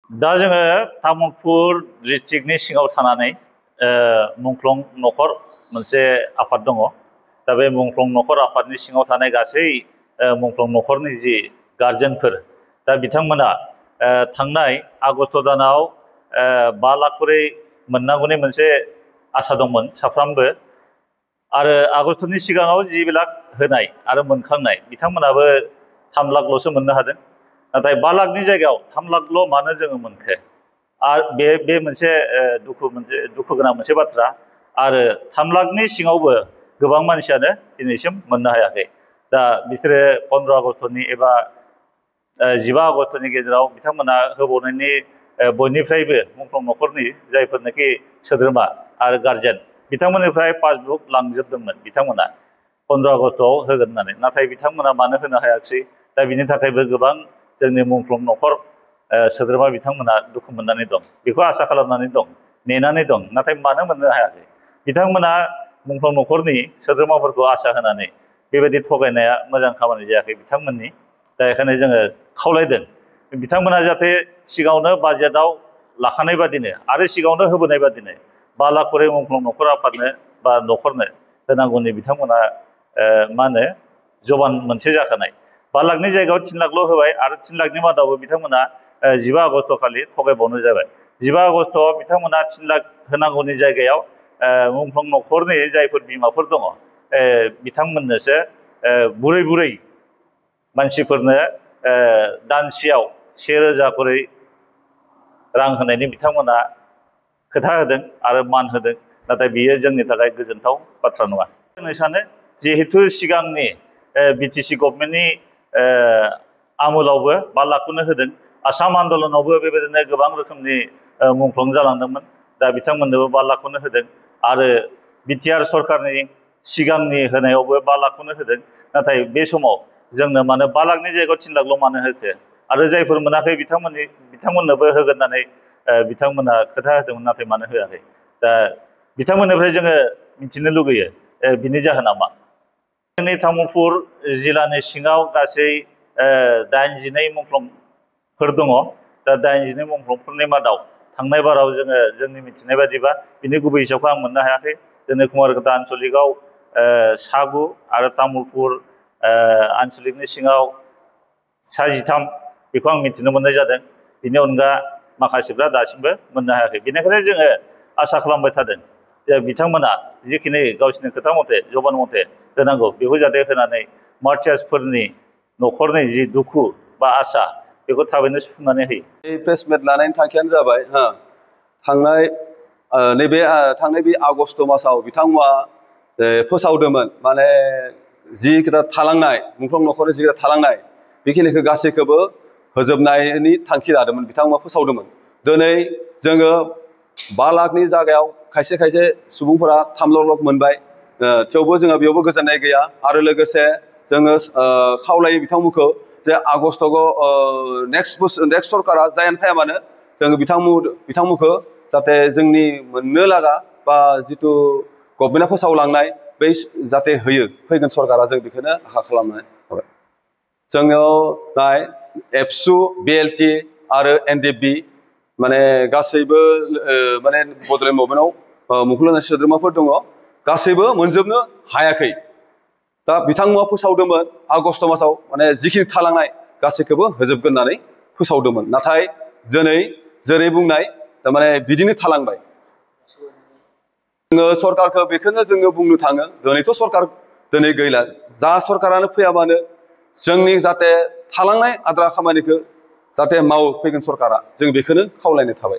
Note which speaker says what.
Speaker 1: दा जोङो तामुलपुर डिस्ट्रिक्टनि सिङाव थानानै मुंख्लं नखर मोनसे आफाद दङ। दा बे मुंख्लं नखर आफादनि सिङाव थानाय गासै मुंख्लं नखरनि जि गार्जेनफोर दा बिथांमोना थांनाय आगस्ट दानाव 5 लाख करि मोननांगौनि मोनसे आसा दंमोन साफ्रामबो आरो आगस्टनि सिगाङाव जिबिलाक होनाय आरो मोनखांनाय बिथांमोनाबो 3 लाखल'सो मोननो हादों। नाथाय 5 लाखनि जायगायाव 3 लाखल' मानो जोङो मोनखो आरो बे मोनसे दुखु गोनां मोनसे बाथ्रा आरो 3 लाखनि सिङावबो गोबां मानसियानो दिनैसिम मोननो हायाखै। दा बिसोरो 15 आगस्टनि एबा 15 आगस्टनि गेजेराव बिथांमोना होबावनायनि बयनिफ्रायबो मुंख्लं नखरनि जायफोरनाखि सोद्रोमा आरो गार्जेन बिथांमोननिफ्राय पासबुक लांजोबदोंमोन बिथांमोना 15 आगस्टआव होगोन होननानै, नाथाय बिथांमोना मानो होनो हायाखिसै। दा बिनि थाखायबो गोबां जोंनि मुंख्लं नखर सोद्रोमा बिथांमोना दुखु मोननानै दं, बेखौ आसा खालामनानै दं, नेनानै दं, नाथाय मानो मोननो हायाखै। बिथांमोना मुंख्लं नखरनि सोद्रोमाफोरखौ आसा होनानै बेबायदि थगायनाया मोजां खामानि जायाखै बिथांमोननि। दा बेखायनो जोङो खावलायदों बिथांमोना जाहाथे सिगाङावनो बाजेटआव लाखानाय बादिनो आरो सिगाङावनो होबोनाय बादिनो 5 लाख करि मुंख्लं नखर आफादनो बा नखरनो होनांगौनि बिथांमोना मा होनो जबान मोनसे जाखानाय। 5 लाखनि जायगायाव 3 लाखल' होबाय आरो 3 लाखनि मादावबो बिथांमोना 15 आगस्ट खालि थगायबावनाय जाबाय। 15 आगस्टआव बिथांमोना 3 लाख होनांगौनि जायगायाव मुंख्लं नखरनि जायफोर बिमाफोर दङ बिथांमोननोसो बुरै मानसिफोरनो दानसेयाव 1000 करि रां होनायनि बिथांमोना खोथा होदों आरो मान होदों। नाथाय बियो जोंनि थाखाय गोजोनथाव बाथ्रा नङा। जों सानो जिहेतु सिगांनि बिटिसि गभर्नमेन्टनि आमोलावबो 5 लाखखौनो होदों, आसाम आन्दलनावबो बेबायदिनो गोबां रोखोमनि मुंख्लं जालांदोंमोन। दा बिथांमोननोबो 5 लाखखौनो होदों आरो बिटिआर सरकारनि सिगांनि होनायावबो 5 लाखखौनो होदों। नाथाय बे समाव जोंनो मानो 5 लाखनि जायगायाव 3 लाखल' मानो होखो आरो जायफोर मोनाखै बिथांमोननोबो होगोन होननानै बिथांमोना खोथा होदोंमोन, नाथाय मानो होआखै। दा बिथांमोननिफ्राय जोङो मिथिनो लुगैयो बिनि जाहोना मा। जोंनि तामुलपुर जिल्लानि सिङाव गासै 82 मुंख्लंफोर दङ। दा 82 मुंख्लंफोरनि मादाव थांनाय बाराव जोंनि मिथिनाय बादिबा बिनि गुबै हिसाबखौ आं मोननो हायाखै। जोंनि कुमारघाटा आन्चलिकआव 9 आरो तामुलपुर आन्चलिकनि सिङाव 13 बेखौ आं मिथिनो मोननाय जादों। बिनि अनगा माखासेफ्रा दासिमबो मोननो हायाखै। बेनिखायनो जोङो आसा खालामबाय थादों जे बिथांमोना जिखिनि गावसिनि खोथा मथे जबान मथे होनांगौ बेखौ जाहाथे होनानै मार्टियार्सफोरनि नखरनि जि दुखु बा आसा बेखौ थाबैनो सुफुंनानै होयो।
Speaker 2: प्रेस मिट लानायनि थांखियानो जाबाय थांनाय बे आगस्ट मासाव बिथांमोना फोसावदोंमोन, माने जि खोथा थालांनाय मुंख्लं नखरनि जि खोथा थालांनाय बेखिनिखौ गासैखौबो होजोबनायनि थांखि लादोंमोन, बिथांमोना फोसावदोंमोन। दिनै जोङो 5 लाखनि जायगायाव खायसे सुबुंफोरा 3 लाख मोनबाय, थेवबो जोङो बेयावबो गोजोननाय गैया। आरो लोगोसे जोङो खावलायो बिथांमोनखौ जे आगस्टआव नेक्स्ट सरकारा जायानो फाया मानो जोङो बिथांमोनखौ जाहाथे जोंनि मोननो लागा बा जिथु गभर्नमेन्टआ फोसावलांनाय बै जाहाथे होयो फैगोन सरकारा, जों बेखौनो आसा खालामनाय थाबाय। जोंनियाव एबसु, बिएलटि आरो एनडिएफबि माने गासैबो माने बड'लेण्ड मुभमेन्टआव मुंख्लं जानाय सोद्रोमाफोर दङ, गासैबो मोनजोबनो हायाखै। दा बिथांमोना फोसावदोंमोन आगस्ट मासाव माने जिखिनि थालांनाय गासैखौबो होजोबगोन होननानै फोसावदोंमोन, नाथाय दिनै जेरै बुंनाय थारमाने बिदिनो थालांबाय। जोङो सरकारखौ बेखौनो जोङो बुंनो थाङो, दिनैथ' सरकार गैला, जा सरकारानो फैया मानो जोंनि जाहाथे थालांनाय आद्रा खामानिखौ जाहाथे मावो फैगोन सरकारा, जों बेखौनो खावलायनाय थाबाय।